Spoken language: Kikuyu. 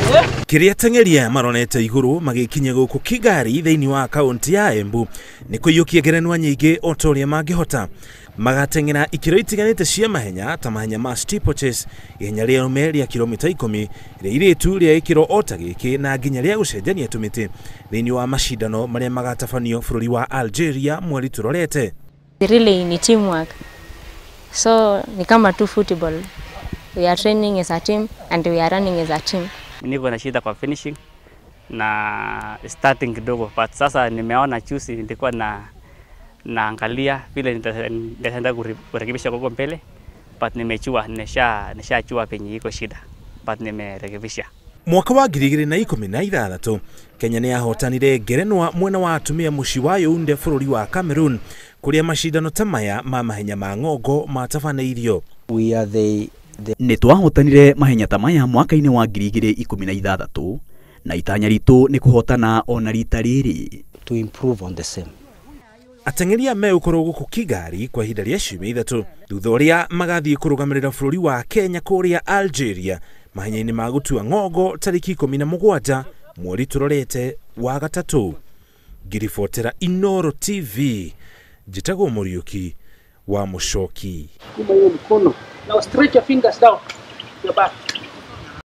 Kĩrĩa ateng'eri aya maronete igũrũ magĩkinya gũkũ Kigari thĩinĩ wa kaunti ya Embu nĩ kũiyũkia ngerenwa nyingĩ o ta ũrĩa mangĩhota. Magateng'era ikĩro itiganĩte cia mahenya ta mahenya ma steeplechase, ihenya rĩa arũme rĩa kilomita 10, rĩa airĩtu rĩa gĩkĩro o ta gĩkĩ na nginya rĩa gũcenjania tũmĩtĩ thĩinĩ wa macindano marĩa magatabanio bũrũri wa Algeria mweri tũrorete. Relay ni teamwork. So ni kama tu football. We are training as a team and we are running as a team. Niko na shida kwa finishing na starting kidogo, but sasa nimeona juzi nilikuwa na naangalia vile nitaenda kurekebisha huko mbele, but nimechua nishachua penye iko shida, but nimerekebisha. Mwaka wa 2016 Kenya nĩ yahotanire ngerenwa mwena wa atumia mũciĩ wa Yaounde bũrũri wa Cameroon kũrĩa macindano ta maya ma mahenya ma ng'ongo matabanĩirio. Nĩ twahotanire mahenya ta maya mwaka-inĩ wa 2016 na itanya ritũ nĩ kũhotana ona rita rĩrĩ. To improve on the same. Ateng'eri aya megũkorwo gũkũ Kigari kwa ihinda rĩa ciumia 3 thutha ũrĩa magathiĩ kũrũgamĩrĩra bũrũri wa Kenya kũrĩa Algeria mahenya-inĩ ma gũtua ng'ongo tarĩki 17 mweri tũrorete wa gatatũ. Ngiribotera Inooro TV, njĩtagwo Mũriũki wa Mũcoki. Kuma hiyo mkono. Now stretch your fingers down your back.